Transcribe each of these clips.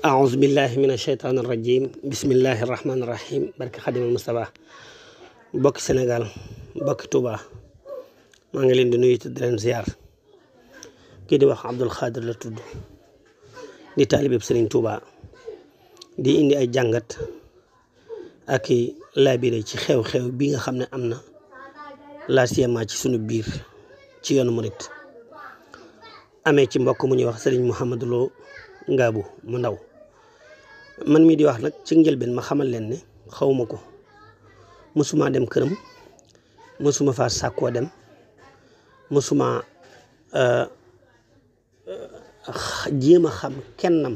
أعوذ بالله من الشيطان الرجيم بسم الله الرحمن الرحيم barke Xaadimal Mustafaa bokki Sénégal bokki Touba maa ngi leen di nuyu te di leen ziar kii di wax Abdul Xaadir la tudd di taalibe Sëriñ Touba di indi ay jàngat ak i laabire ci xew-xew bi nga xam ne am na la siyama ci sunu biir ci yoonu murit amee ci mbokk mu ñuy wax Sëriñ Mouhamadou Lo Ngaabu mu ndaw man mii di wax nag ci njëlbeen ma xamal leen ne xawma ko mësuma dem këram mësuma faa sàkkoo dem mësuma jéem a xam kennam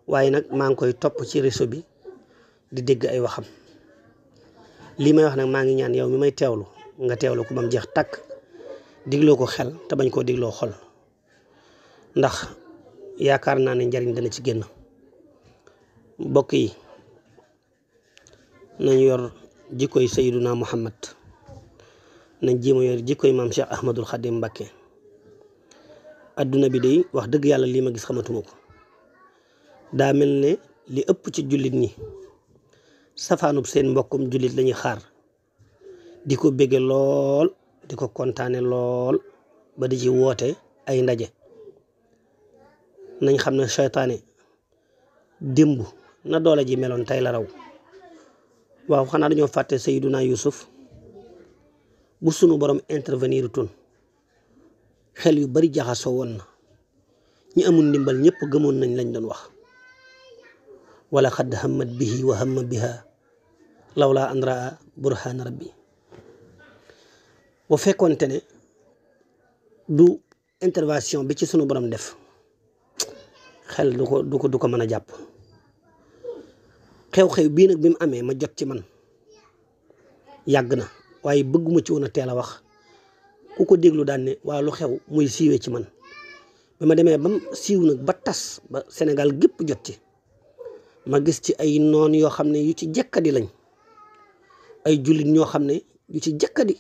waaye nag maa ngi koy topp ci réseau bi di dégg ay waxam lii may wax nag maa ngi ñaan yow mi may teewlu nga teewlu ko ba mu jeex takk digloo ko xel te bañ koo digloo xol ndax yaakaar naa ne njariñ dana ci génn mbokk yi nañ yor jikkoy Sayyiduna Muhammad nañ jéem a yor jikkoy maam Cheikh Ahmadul Xadim Mbakke adduna bi day wax dëgg yàlla lii ma gis xamatuma ko daa mel ne li ëpp ci jullit ñi safaanub seen mbokkum jullit lañuy xaar di ko bége lool di ko kontaane lool ba di ci woote ay ndaje nañ xam ne seytaane démb na doole ji meloon tey la raw waaw xanaa dañoo fàtte Sayyiduna Yusuf bu sunu borom intervenir tun xel yu bari jaxasoo woon na ñi amul ndimbal ñëpp gëmoon nañ lañ doon wax wala xadd hammat bihi wa hamma biha lawla an raa burhana rabbi bu fekkoonte ne du intervention bi ci sunu borom def xel du ko mën a jàpp xew-xew bii nag bi mu amee ma jot ci man yàgg na waaye bëgguma ci woon a teel a wax ku ko déglu daan ne waaw lu xew muy siiwee ci man ba ma demee ba siiw nag ba tas ba Sénégal gépp jot ci ma gis ci ay noon yoo xam ne yu ci jekkadi lañ ay jullit ñoo xam ne yu ci jekkadi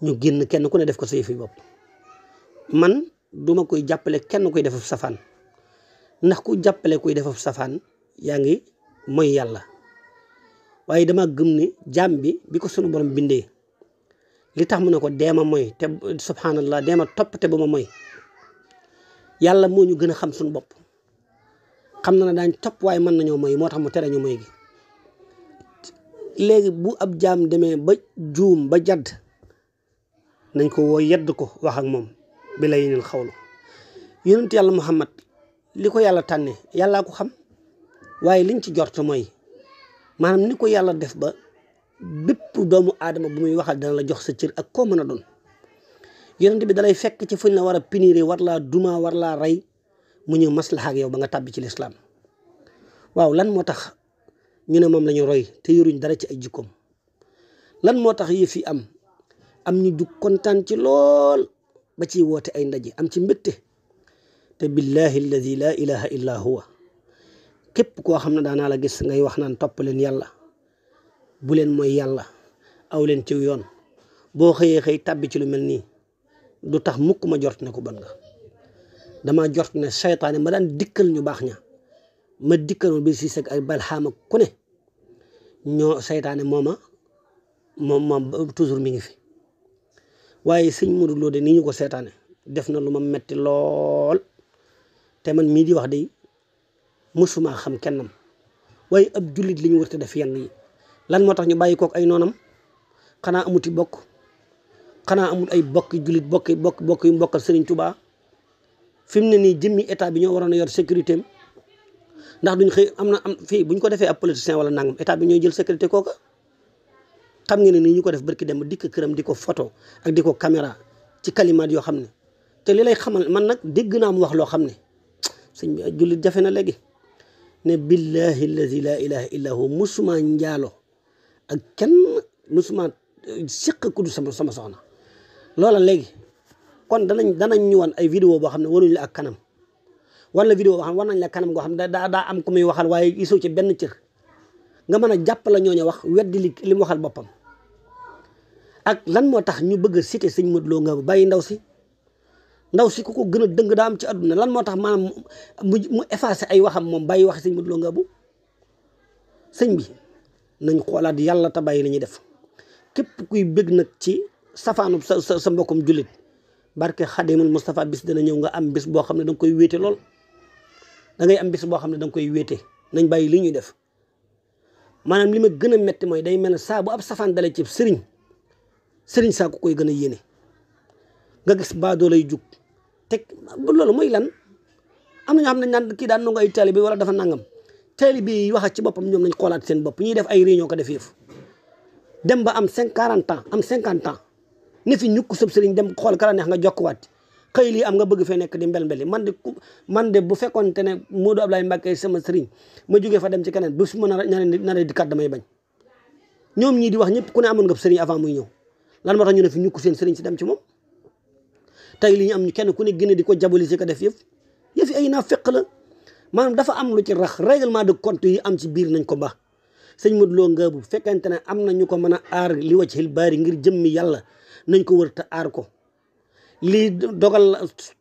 ñu génn kenn ku ne def ko sa yëfi bopp man duma koy jàppale kenn koy def safaan ndax ku jàppale kuy def safaan yaa ngi mooy yàlla waaye dama gëm ne jaam bi ko sunu borom bindee li tax mu ne ko deema mooy te subhanallah deema topp te ba ma mooy yàlla moo ñu gën a xam suñu bopp xam na ne daañ topp waaye mën nañoo mooy moo tax mu tere ñu mooy gi léegi bu ab jaam demee ba juum ba jadd nañ ko woo yedd ko wax ak moom bi la yeneen xawlu yonent yàlla Muhammad li ko yàlla tànne yàllaa ko xam waaye liñ ci jort mooy maanaam ni ko yàlla def ba bépp doomu aadama bu muy waxal dana la jox sa cër ak koo mën a doon yonent bi dalay fekk ci fuñ la war a punir war laa duma war laa rey mu ñëw maslaha ak yow ba nga tàbbi ci lislaam waaw lan moo tax ñu ne moom la ñu roy te yoruñ dara ci ay jikkoom lan moo tax yëf yi am ñu jug kontaan ci lool ba ciy woote ay ndaje am ci mbégte te billahi alladi la ilaha illa huwa képp koo xam ne daanaa la gis ngay wax naan topp leen yàlla bu leen mooy yàlla aw leen ci yoon boo xëyee xëy tàbbi ci lu mel nii du tax mukk ma jort ne ko bon nga dama jort ne seytaane ma daan dikkal ñu baax ña ma dikkaloon bi si seg ay balxaama ku ne ñoo seytaane moom toujours mi ngi fi waaye sëñ Modou Lo de ni ñu ko seetaane def na lu ma metti lool te man mii di wax de mësuma xam kennam waaye ab jullit li ñu war a def yenn yi lan moo tax ñu bàyyi kook ay noonam xanaa amuti bokk xanaa amul ay bokki jullit bokk yu mbokkal Sëriñ Tuubaa fi mu ne nii jëmmi état bi ñoo waroon a yor sécurité am ndax duñ xëy am fii buñ ko defee ab politicien wala nangam état bi ñooy jël sécurité kooka xam ngeen ne nii ñu ko def barki dem dikk këram di ko photo ak di ko caméra ci kalimaat yoo xam ne te li lay xamal man nag dégg naa mu wax loo xam ne sëñ bi jullit jafe na léegi ne billahi allazi la ilaha illa hu musuma njaalo ak kenn musuma siq ku du sama soxna loola léegi kon danañ ñu wan ay vidéo boo xam ne waruñ la ak kanam wala vidéo boo xam ne war nañ la kanam goo xam ne daa am ku muy waxal waaye gisoo ci benn cër nga mën a jàpp la ñooñu wax weddi li mu waxal boppam ak lan moo tax ñu bëgg a cité sëñ Modou Lo nga bàyyi ndaw si ndaw si ku ko gën a dëng daa am ci àdduna. lan moo tax maanaam mu effacé ay waxam moom bàyyi waxi sëñ Modou Lo Ngabou. sëñ bi nañ xoolaat yàlla te bàyyi li ñuy def. képp kuy bëgg nag ci safaanu sa mbokkum jullit barke Xadimul Moustapha bis dana ñëw nga am bis boo xam ne da nga koy wéete lool. da ngay am bis boo xam ne da nga koy wéete. nañ bàyyi li ñuy def maanaam li ma gën a metti mooy day mel ne saa bu ab safaan dalee ci sëriñ saa ku koy gën a yéene. nga gis baadoo lay jug teg loolu mooy lan. am na ñoo xam ne naan kii daan nangu ay taalibe wala dafa nangam taalibe yi wax ci boppam ñoom nañ xoolaat seen bopp ñuy def ay réunion ko def yëf dem ba am 40 ans am 50 ans ne fi ñukk sëb sëriñ dem xool kala neex nga jokkuwaat xëy lii am nga bëgg fee nekk di mbel-mbeli man de bu fekkoonte ne Modou Ablaye Mbacké sama sëriñ ma jógee fa dem ci keneen bu su ma nar di kat damay bañ. ñoom ñii di wax ñëpp ku ne amoon nga sëriñ avant muy ñëw lan moo tax ñu ne fi ñukk seen sëriñ si dem ci moom. tey li ñu am kenn ku ne gën di ko jaboli si ko def yëf ay naa fekk la maanaam dafa am lu ci rax règlement de compte yi am ci biir nañ ko baax. sëñ Modou Lo Ngabou fekkente ne am na ñu ko mën a aar li wajhil baari ngir jëmmi yàlla nañ ko wër te aar ko. lii dogal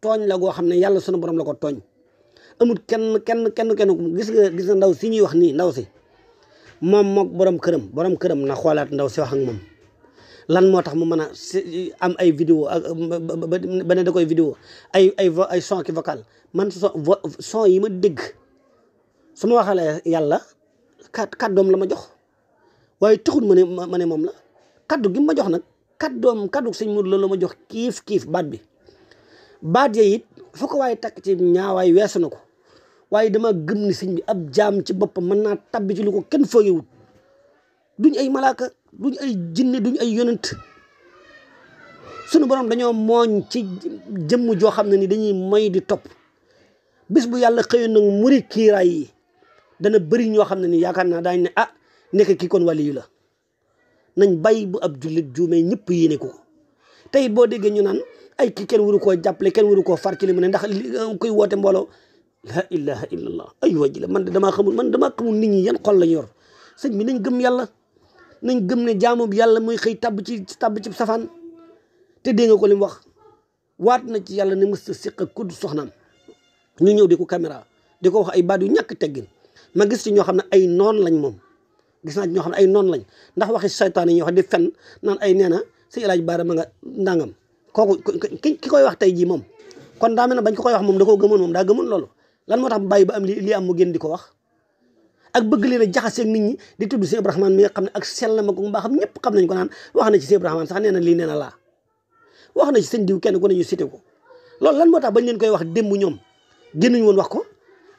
tooñ la goo xam ne yàlla sunu borom la ko tooñ amul kenn gis nga ndaw si ñuy wax nii ndaw si moom mook borom këram na xoolaat ndaw si wax ak moom. lan moo tax mu mën a am ay vidéo ak ba ne da koy vidéo ay son ki vocal man son yi ma dégg su ma waxalee yàlla kàddoom la ma jox waaye taxul ma ne moom la kàddu gi ma jox nag kàddu sëñ Modou Lo la ma jox kiif baat ya it foo ko waaye takk ci ñaawaay weesu na ko waaye dama gëm ni sëñ bi ab jaam ci boppam mën naa tabbi ci lu ko kenn foogewut duñ ay malaaka duñ ay jinne duñ ay yonent sunu borom dañoo mooñ ci jëmm joo xam ne ni dañuy moy di topp bis bu yàlla xëyoon nag muri kiiraay yi dana bëri ñoo xam ne ni yaakaar naa daañ ne nekk kii kon waliyu la nañ bàyyi bu ab jullit juumee ñëpp yéene ko tey boo déggee ñu naan ay kii kenn waru koo jàppale kenn waru koo far ci li mu ne ndax koy woote mbooloo la ilaha illallah ay waji la man damaa xamul nit ñi yan xol lañ yor sëñ bi nañ gëm yàlla nañ gëm ne jaamu bi yàlla mooy xëy tabb ci safaan te dégg nga ko li mu wax waat na ci yàlla ne mës a siq ak kudd soxnaam ñu ñëw di ko caméra di ko wax ay baat yu ñàkk teggin ma gis ci ñoo xam ne ay noon lañ moom gis naa ci ñoo xam ne ay noon lañ ndax waxi saytaan yi ñuy wax di fen naan ay nee na si El Hadj Bara ma nga ndàngam kooku ki koy wax tey jii moom kon daa mel ne bañ ko koy wax moom da koo gëmoon moom daa gëmoon loolu lan moo tax bàyyi ba am li am mu gën di ko wax ak bëgg leen a jaxaseeg nit ñi di tudd Cheikh Ibrahima mi nga xam ne ak sell ma ko mbaa xam ñëpp xam nañ ko naan wax na ci Cheikh Ibrahima sax nee na lii nee na laa wax na ci seen diw kenn ku ne ñu cité ko loolu lan moo tax bañ leen koy wax démb ñoom génnuñu woon wax ko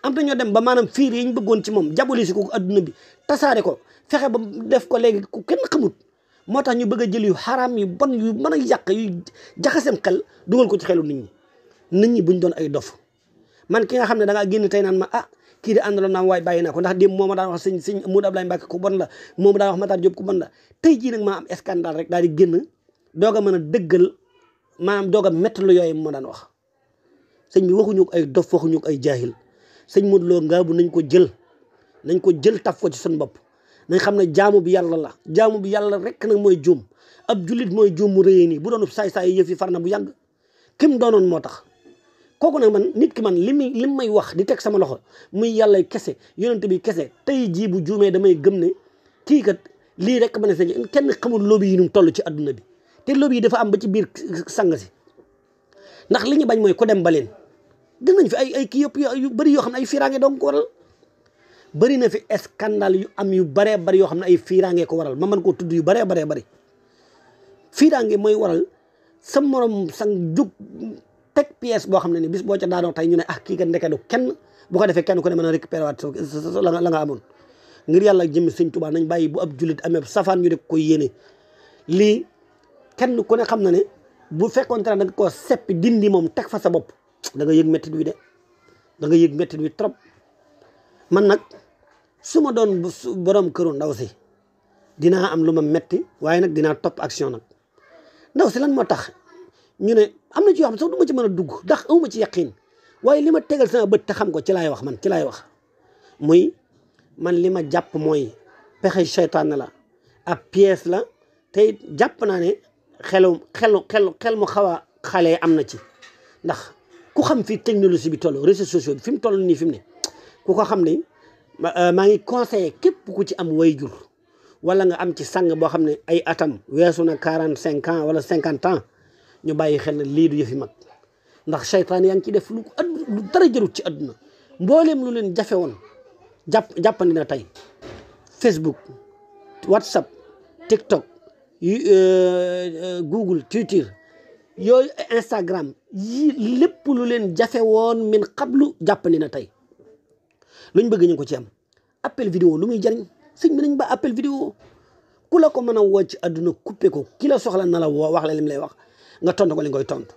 am te ñoo dem ba maanaam fiir yi ñu bëggoon ci moom jaboli si ko adduna bi tasaare ko fexe ba def ko léegi ku kenn xamut moo tax ñu bëgg a jël yu xaraam yu bon yu mën a yàq yu jaxasem xel dugal ko ci xelu nit ñi buñ doon ay dof man ki nga xam ne da ngaa génn tey naan ma kii de àndaloon naa waaye bàyyi naa ko ndax démb moo ma daan wax sëñ Modou Ablaye Mbacké ku bon la moo ma daan wax Matar Diop ku bon la tey jii nag maa am scandale rek daal di génn doog a mën a dëggal maanaam doog a métti lu yooyu moo daan wax sëñ bi waxuñu ko ay dof waxuñu ko ay jaahil sëñ Modou Lo Ngabou nañ ko jël taf ko ci suñu bopp nañ xam ne jaamu bi yàlla rek nag mooy juum ab jullit mooy juum mu rëyee nii bu doon saay-saay yëf yi far na bu yàgg kim doonoon moo tax kooku nag man nit ki man li may wax di teg sama loxo muy yàlla kese yonent bi kese tey jii bu juumee damay gëm ne kii kat lii rek ma ne sañ kenn xamul lobby yi nu toll ci adduna bi te lobby yi dafa am ba ci biir sang si ndax li ñu bañ mooy ko dem ba leen dinañ fi ay kii yëpp yu bëri yoo xam ne ay fiiraange donc ko waral bëri na fi scandale yu am yu baree bari yoo xam ne ay fiiraange ko waral ma mën koo tudd yu baree bëri fiiraange mooy waral sa morom sang jug teg pièce boo xam ne ni bis boo ca daanoo tey ñu ne kii kat ndeke du kenn bu ko defee kenn ku ne mën a récupérer waat la nga amoon ngir yàlla jëmmi sëñ Tuubaa nañ bàyyi bu ab jullit amee safaan ñu de koy yéene lii kenn ku ne xam na ne bu fekkoon te ne da nga koo seppi dindi moom teg fa sa bopp da nga yëg méttit wi de da nga yëg méttit wi trop man nag su ma doon borom këru ndaw si dinaa am lu ma metti waaye nag dinaa topp action nag ndaw si lan moo tax ñu ne am na ci yoo xam sax du ma ci mën a dugg ndax awma ci yaqin waaye li ma tegal sama bët te xam ko ci laay wax man ci laay wax muy man li ma jàpp mooy pexe seytaane la ab pièce la te jàpp naa ne xel mu xaw a xale am na ci ndax ku xam fi technologie bi toll réseaux sociaux bi fi mu toll nii fi mu ne ku ko xam ne maa ngi conseillé képp ku ci am wayjur wala nga am ci sang boo xam ne ay atam weesu na 45 ans wala 50 ans ñu bàyyi xel ne lii du yëfi mag ndax seytaan yaa ngi ci def lu dara jërut ci àdduna mbooleem lu leen jafe woon jàppandi na tey Facebook WhatsApp TikTok Google Twitter yooyu Instagram yi lépp lu leen jafe woon min xablu jàppandi na tey luñ bëgg ñu ko ci am appel vidéo lu muy jariñ sëñ bi nañ ba appel vidéo ku la ko mën a woo ci àdduna coupé ko ki la soxla na la woo wax la lim lay wax nga tontu ko li ngoy tontu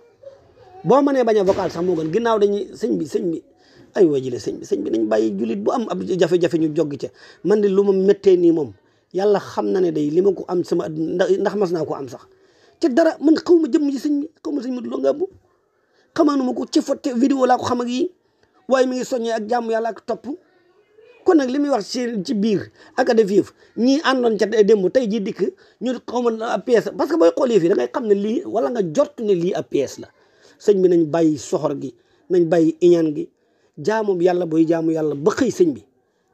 boo mënee bañ a vocal sax moo gën ginnaaw dañuy sëñ bi ay waa jile sëñ bi nañ bàyyi jullit bu am ab jafe-jafe ñu joggi ca man de lu ma méttee nii moom yàlla xam na ne day li ma ko am sama àdduna ndax mas naa ko am sax te dara man xaw ma jëmm ji sëñ bi xaw ma sëñ bi loo nga bu xamaanuma ko ci fotte vidéo laa ko xam ak yi waaye mi ngi soññee ak jàmm yàlla ak topp kon nag li muy wax ci biir ak a def yëf ñii àndoon ca démb tey jii dikk ñu xaw ma ab pièce parce que booy xool yëf yi da ngay xam ne lii wala nga jort ne lii ab pièce la sëñ bi nañ bàyyi soxor gi nañ bàyyi iñaan gi jaamu yàlla booy jaamu yàlla ba xëy sëñ bi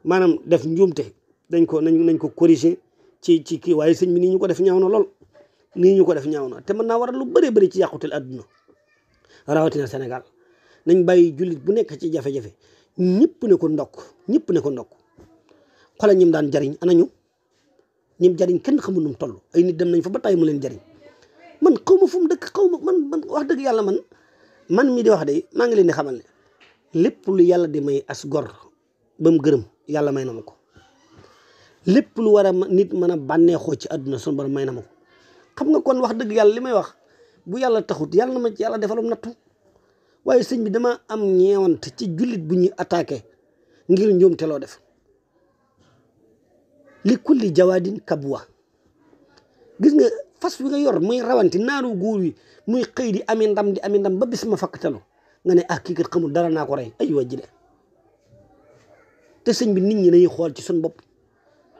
maanaam def njuumte nañ ko corriger ci kii waaye sëñ bi nii ñu ko def ñaaw na lool nii ñu ko def ñaaw na te mën naa waral lu bëree bëri ci yàqutel adduna rawatina Sénégal nañ bàyyi jullit bu nekk ci jafe-jafe ñëpp ne ko ndokk xoolal ñim daan jariñ anañu ñim jariñ kenn xamul nu mu toll ay nit dem nañ fa ba tay mu leen jariñ man xaw ma fu mu dëkk xaw ma man wax dëgg yàlla man mii di wax de maa ngi leen di xamal ne lépp lu yàlla di may as gor ba mu gërëm yàlla may na ma ko lépp lu war a nit mën a bànneexoo ci àdduna sunu borom may na ma ko xam nga kon wax dëgg yàlla li may wax bu yàlla taxut yàlla na ma ci yàlla defalum nattu waaye sëñ bi dama am ñeewant ci jullit bu ñuy attaqué ngir njuumte loo def li kulli jawaadin kabwa gis nga fas wi nga yor muy rawanti naaru góor wi muy xëy di ami ndam ba bis ma fakkatalu nga ne kii kat xamul dara naa ko rey ay waa jile te sëñ bi nit ñi dañuy xool ci suñ bopp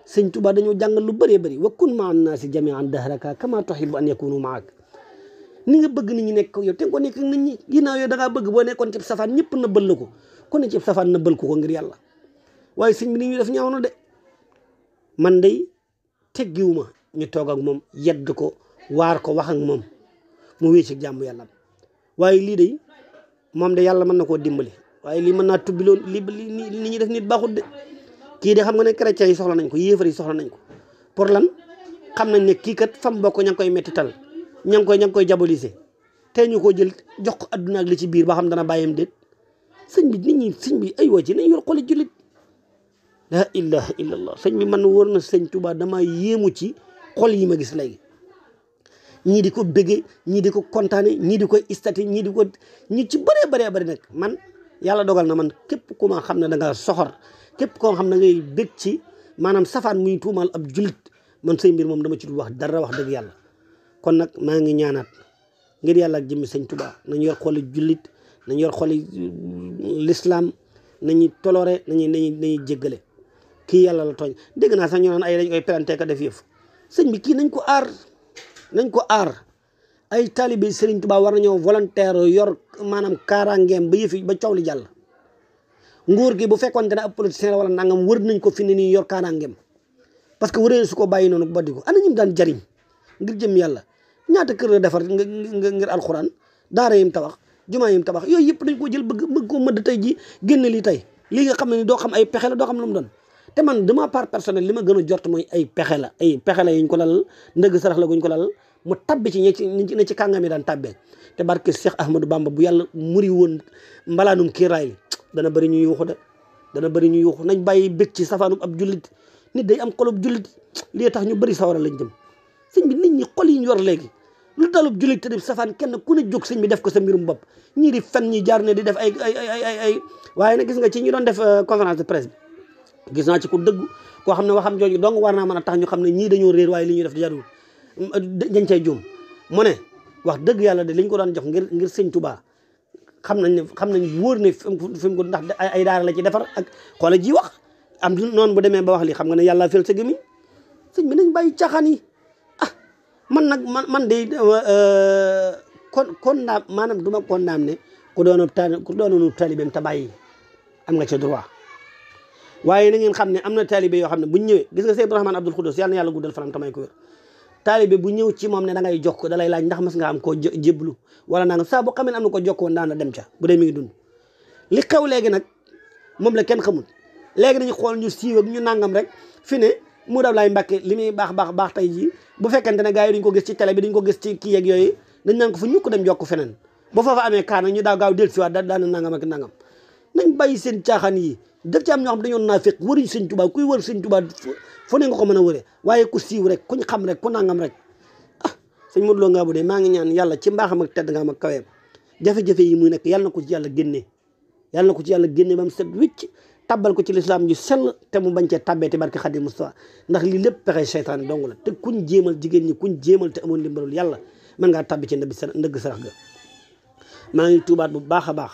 sëñ Tuubaa dañoo jàngal lu bëree bëri wa kun maa naasi jamian dahraka kama tuhibbu an yakunu maak ni nga bëgg nit ñi nekk yow te nga ko nekk nit ñi ginnaaw yow da ngaa bëgg boo nekkoon ci safaan ñëpp nëbbal la ko ku ne ci safaan nëbbal ko ngir yàlla waaye sëñ bi nit ñi def ñaaw na de man day teggiwuma ñu toog ak moom yedd ko waar ko wax ak moom mu wéy ci jàmm yàlla waaye lii day moom de yàlla mën na koo dimbali waaye lii mën naa tubbi loolu li ñuy def nit baaxut de kii de xam nga ne chrétiens yi soxla nañ ko yéefar yi soxla nañ ko pour lan xam nañ ne kii kat fam bokk ña ngi koy mettital ña ngi koy diaboliser te ñu ko jël jox ko adduna ak li ci biir ba xam dana bàyyam déet sëñ bi nit ñi sëñ bi ay waa ci nañ yor xoli jullit la ilaha illallah sëñ bi man wóor na sëñ Tuubaa dama yéemu ci xol yi ma gis léegi ñii di ko bëggee ñii di ko kontaane ñii di koy istati ñii di ko ñi ci bëree bëri nag man yàlla dogal na man képp ku ma xam ne da nga soxor képp koo xam ne da ngay bëgg ci maanaam safaan muy tuumaal ab jullit man say mbir moom dama ci dul wax dara wax dëgg yàlla kon nag maa ngi ñaanaat ngir yàlla ak jëmmi sëñ Tuubaa nañ yor xoli jullit nañ yor xoli l'islam nañu toloré nañuy jéggale kii yàlla la tooñ dégg naa sax ñu naan ay dañ koy planté ka def yëf sëñ bi kii nañ ko aar ay taalibe Sëriñ Tuubaa war nañoo volontaire yor maanaam kaaraangeem ba yëfi ba coow li jàll nguur gi bu fekkoon ne ab politicien la wala nangam wër nañ ko fi ne nii yor kaaraangeem parce que wëree su ko bàyyi noonu ba di ko ana ñim daan jariñ ngir jëm yàlla ñaata kër la defar ngir alxuraan daara yim tabax jumaa yim tabax yooyu yëpp dañ ko jël bëgg koo mëdd tey ji génne lii tey lii nga xam ne ni doo xam ay pexe la doo xam lu mu doon te man de ma part personnel li ma gën a jort mooy ay pexe la yuñ ko lalal ndëgg sarax la guñ ko lalal mu tabbi ci ne ci kàngam yi daan tabbee te barke Cheikh Ahmadou Bamba bu yàlla muri woon mbalaanum kiiraay li dana bëri ñu yuuxu nañ bàyyi bëgg ci safaanum ab jullit nit day am xolub jullit lii tax ñu bëri sawara lañ jëm sëñ bi nit ñi xol yi ñu yor léegi lu dalub jullit te di safaan kenn ku ne jóg sëñ bi def ko sa mbirum bopp ñii di fen ñi jaar ne di def ay waaye nag gis nga ci ñi doon def conférence de presse bi gis naa ci ku dëgg koo xam ne waxam jooju dong war naa mën a tax ñu xam ne ñii dañoo réer waaye li ñuy def di jarul dañ cay juum mu ne wax dëgg yàlla de liñ ko doon jox ngir sëñ Tuubaa xam nañ wóor ne fi mu ko ndax ay daara la ci defar ak xoola ji wax am noonu bu demee ba wax li xam nga ne yàlla fel sa gémmiñ sëñ bi nañ bàyyi caaxaan yi man nag man de kon naa maanaam du ma condamné ku doonoonu taalibeem te bàyyi am nga ci droit waaye na ngeen xam ne am na taalibe yoo xam ne buñ ñëwee gis nga Seydou Rahman Abdul Xuddus yàlla na yàlla guddal fanam tamay ko wér taalibe bu ñëw ci moom ne da ngay jokk da lay laaj ndax mas nga am koo jéblu wala naa nga saa bu xamee ne am na ko jokk woon daan la dem ca bu dee mi ngi dund li xew léegi nag moom la kenn xamul léegi dañu xool ñu siiw ak ñu nangam rek fi ne mu daw laay Mbàkke li muy baax tey jii bu fekkente ne gars yi duñ ko gis ci télé bi duñ ko gis ci kii yeeg yooyu dañ naan ko fa ñukk dem jokk feneen ba foofa amee kaana ñu daaw gaaw del siwaat daana nangam ak nangam nañ bàyyi seen caaxaan yi daf ci am ñoo xam dañoo naafeq wëruñ sëñ Tuubaa kuy wër sëñ Tuubaa fu ne nga ko mën a wëre waaye ku siiw rek kuñ xam rek ku nangam rek sëñ Modou Lo Ngabou de maa ngi ñaan yàlla ci mbaaxam ak tedd nga am ak kaweem jafe-jafe yi muy nekk yàlla na ko ci yàlla génne yàlla na ko ci yàlla génne ba mu set wicc tabbal ko ci lislaam ju sell te mu bañ cee tabbee te barke Xadim Mustafa ndax lii lépp pexe seytaan dong la te kuñ jéemal jigéen ñi kuñ jéemal te amoon ndimbalul yàlla mën ngaa tabbi ci ndëgg sarax ga maa ngi tuubaat bu baax a baax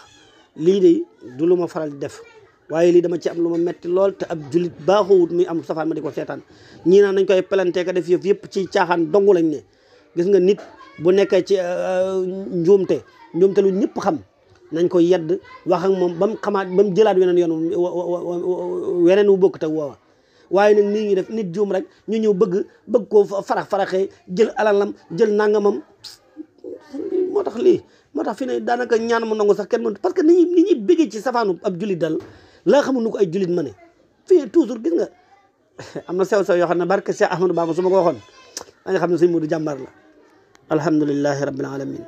lii de du lu ma faral di def waaye lii dama ci am lu ma metti lool te ab julit baaxoowut muy am safaan ma di ko seetaan ñii naan nañ koy pelantee ka def yëpp ci caaxaan dong lañ ne gis nga nit bu nekkee ci njuumte lu ñëpp xam nañ ko yedd wax ak moom ba mu xamaat ba mu jëlaat weneen wu bokkut ak woowa waaye nag nii ñuy def nit juum rek ñu ñëw bëgg koo faraxee jël alalam jël nangamam moo tax fi ne daanaka ñaan mu nangu sax kenn mën parce que ni ñuy bëggee ci safaanu ab julit dal laa xamul nu ko ay julit ma ne fii toujours gis nga am na sew yoo xam ne barke Cheikh Ahmadou Bamba su ma ko waxoon da nga xam ne sëñ Modou jàmbaar la alhamdulillahi rabbil alamin